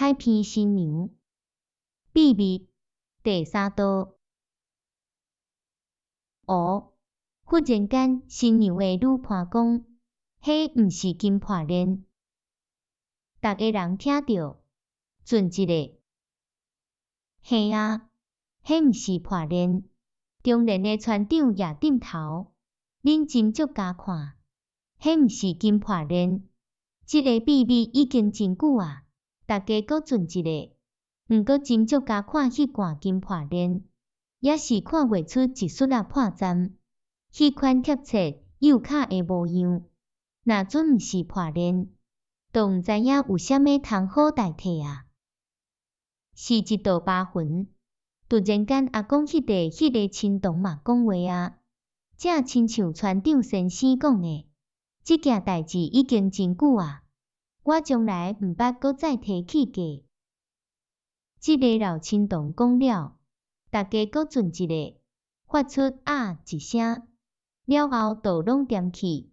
海邊新娘，秘密第三道。哦，忽然間，新娘的女伴講，彼毋是金破鏈。逐个人聽著，忖一下，嘿啊，彼毋是破鏈。中年的船長也點頭，恁斟酌加看，彼毋是金破鏈。這个秘密已經真久啊，大家閣忖一下，毋過斟酌加看彼罐金破鏈，也是看袂出一絲仔破綻。彼款貼切幼卡的模樣，若準毋是破鏈，就毋知影有啥物通好代替啊！是一道疤痕。突然間，阿公彼个親童嘛講話啊，正親像船長先生講的，這件代誌已經真久啊，我從來毋捌閣再提起過。這个老親童講了，大家閣忖一下，發出啊一聲，了後就攏恬去。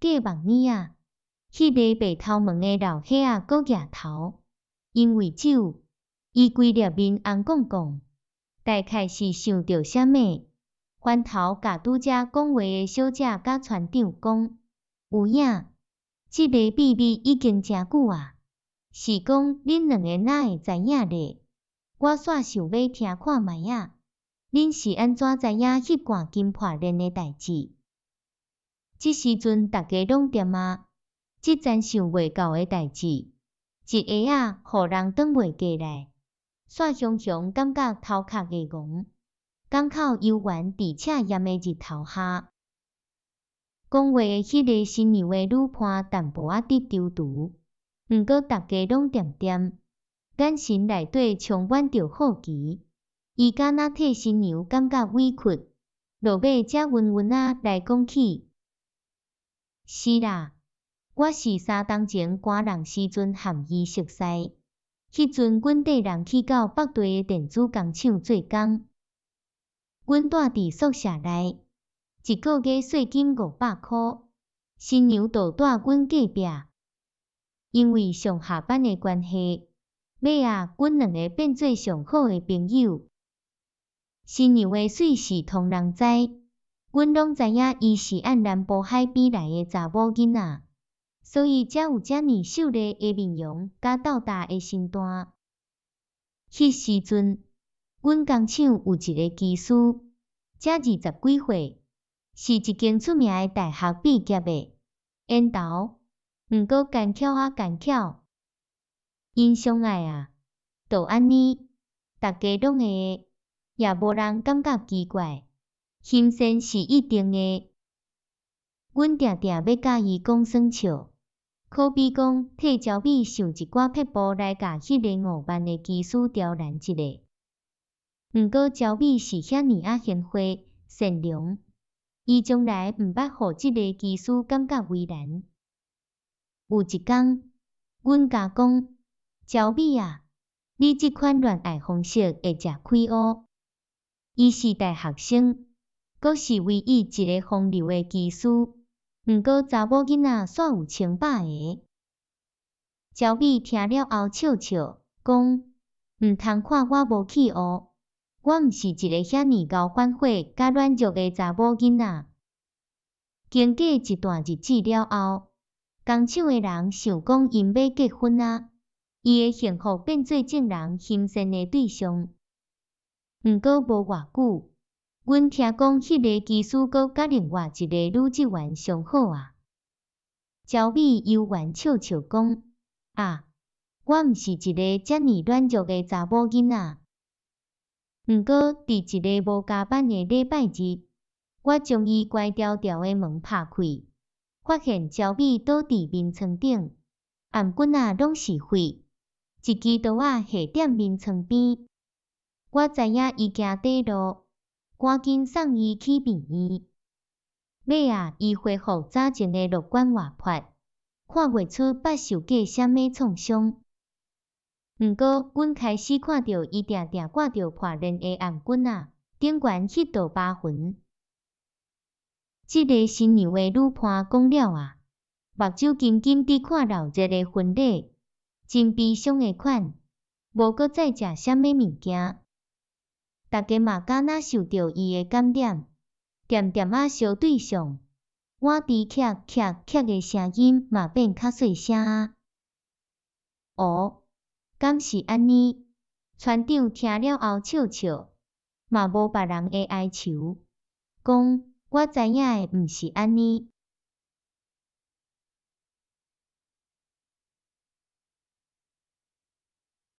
過望年仔，彼个白頭毛的老伙仔閣額頭，因為酒，伊規粒面紅絳絳，大概是想著啥物，翻頭共拄才講話的小姐佮船長講，有影，這个秘密已經誠久啊，是講恁兩个哪會知影咧？我煞想欲聽看覓仔，恁是按怎知影彼罐金破鏈的代誌？這時陣逐家攏恬啊，這層想袂到的代誌，一下仔予人轉袂過來，煞雄雄感覺頭殼會戇，港口猶原佇赤炎的日頭下。講話的彼个新娘的女伴淡薄仔佇躊躇，毋過逐家攏恬恬，眼神內底充滿著好奇。伊敢若替新娘感覺委屈，落尾才溫溫仔來講起。是啦，我是3冬前寒人時陣和伊熟似。彼陣阮綴人去到北地的電子工廠做工，阮住佇宿舍內，一个月稅金500箍，新娘就住阮隔壁。因為上下班的關係，尾仔阮兩个變做上好的朋友。新娘的媠是通人知，阮攏知影伊是按南部海邊來的查某囡仔，所以才有遮爾秀麗的面容佮鬥大的身段。彼時陣，阮工廠有一个技師，才二十幾歲，是一間出名的大學畢業的，緣投，毋過剛巧仔剛巧，𪜶相愛啊，就按呢，逐家攏會，也無人感覺奇怪，欣羨是一定的。阮定定欲佮伊講耍笑，可比講替焦美想一寡撇步來共彼个5萬的技師刁難一下。毋過焦美是遐爾仔賢惠善良，伊從來毋捌予這个技師感覺為難。有一工，阮共講，焦美啊，你這款戀愛方式會誠開烏。伊是大學生，閣是唯一一个風流的技師，毋過查某囡仔煞有千百个。焦美聽了後笑笑，講，毋通看我無去學，我毋是一个遐爾𠢕反悔佮軟弱的查某囡仔。經過一段日子了後，工廠的人想講𪜶欲結婚啊，伊的幸福變做眾人欣羨的對象。毋過無偌久，阮聽講彼个技師閣佮另外一個女職員相好啊。焦美猶原笑笑講：啊，我毋是一个遮爾軟弱的查某囡仔。毋過佇一个無加班的禮拜日，我將伊關牢牢的門拍開，發現焦美倒佇眠床頂，頷頸仔攏是血，一支刀仔下踮眠床邊。我知影伊行短路，趕緊送伊去病院。尾仔，伊恢復早前的樂觀活潑，看袂出捌受過啥物創傷。毋過，阮開始看著伊定定掛著破鏈的頷頸仔，頂懸彼道疤痕。這个新娘的女伴講了啊，目睭金金佇看鬧熱的婚禮，真悲傷的款，無閣再食啥物物件。逐家嘛敢若受著伊的感染，恬恬仔相對上，碗匙喀喀喀的聲音嘛變較細聲啊。哦，敢是按呢？船長聽了後笑笑，嘛無別人的哀愁，講我知影的毋是按呢。